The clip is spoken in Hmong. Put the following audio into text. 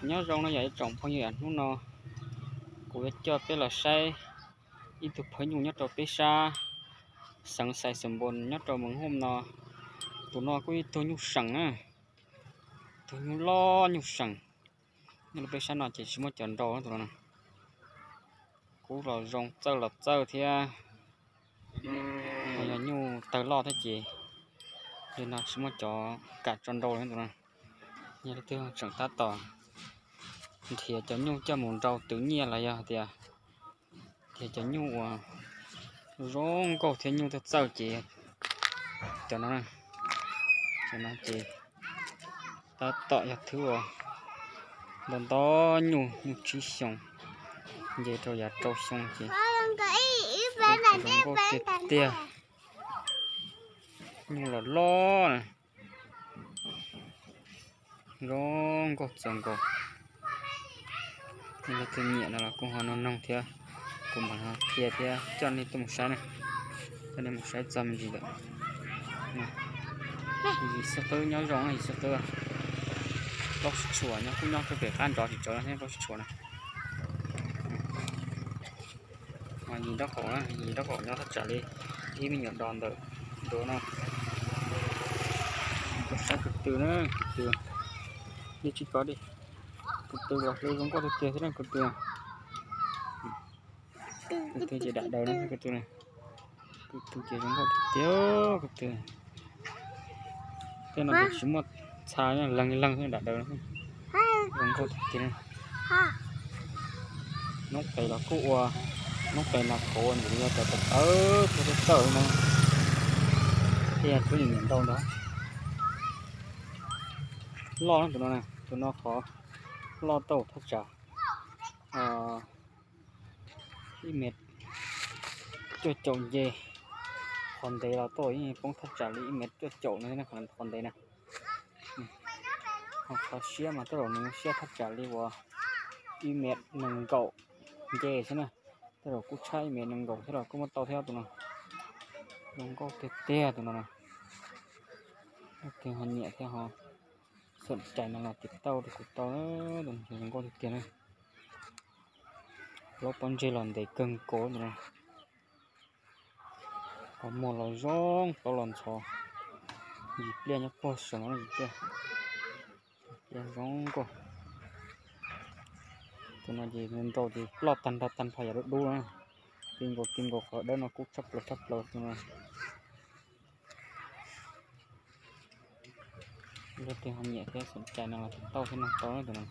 Nyob zoo no yog ib tsoom phooj ywg, hnub no kuv yuav coj peb los saib ib tug phawj nyuj nyob rau peb sab xeev Xais Xoom Npoos nyob rau Moos Hooj no. Tus no kuj ib tug nyuj seem na, tus nyuj loj nyuj seem. Nyob rau peb sab no ces tsis muaj cov nrau tus no na. Kub los zoo, txawj los txawj thiab. Yog nyuj tawg loj thiab ces li no tsis muaj cov kam tso nrau li tus no. Yog leej twg tseem tab tom nrhiav cov nyuj coj mus nrau twv nyiaj los yog tias nrhiav cov nyuj uas zoo nkauj thiab nyuj txawj txawj ces cov no, cov no ces tab tom yog thwb uas nto nto nyuj, nyuj tsib xyoos, nce rau yav rau xyoo ces zoo nkauj tiag tiag. Nyuj los loj na, zoo nkauj txaus nkaus. Leej twg nyiam no los kuj ho noog noog thiab, kuv mam qhia thiab coj nej tuaj mus saib na, coj nej mus saib txog me ntsis lawm. Yim xib qwb nyob zoo, yim xib qwb, plaub tsib tshuam nyob, kuj nyob rau pem qab nrov tsis tsawv thiab, plaub tsib tshuam na. Yim nraub qaum, yim nraub qaum nyob thaj tsam li ib me nyuam dos ntawm ntuav no. Koj saib ko tw na, ko tw, yeej tsis kov li. Ko tw los zoo nkauj tiag tiag thiab na ko tw. Ko tw ces dam daws na ko tw. Ko tw ces zoo nkauj tiag tiag ko tw. Tej no ces tsis muaj txha, leeg leeg dam daws, zoo nkauj tiag tiag. Noob qes los kuj ua, noob qes nas qhuav ntawm yog cov tawv tawv txawj txawj no. Tej yog tub yim niam ntau ntawd. Loj na tus no, tus no qhov loj tau thaj tsam ib mev cuaj caum nce, qhov ntev los tau yeej poob thaj tsam li ib mev cuaj caum no thiab, qhov ntev na. Ho qhov siab mas tej zaum nws siab thaj tsam li uas ib mev nees nkaum nce xwb na. Tej zaum kuj tshaj ib mev nees nkaum thiab los kuj muaj tau thiab tus no. Zoo nkauj tiag tiag tus no na. Leej twg ho nyiam thiab ho xom cai no los tiv tauj rau kuv tau, tus no zoo nkauj tiag tiag na. Plaub pob ntseg los ntev kawg nkaus tus no. Qhov muag los zoo, plaub los ntxhov. Yim pliaj nyob puag saum no, yim pliaj, pliaj zoo nkauj. Tus no ces nrau ces ploj tag nrho tag nrho yam dub dub na. Ti nkaus ti nkaus qhov dawb no kub tshaj plaws tshaj plaws tus no. Leej twg ho nyiam thiab xom cai no los tiv tauj thiab noog tau tus no.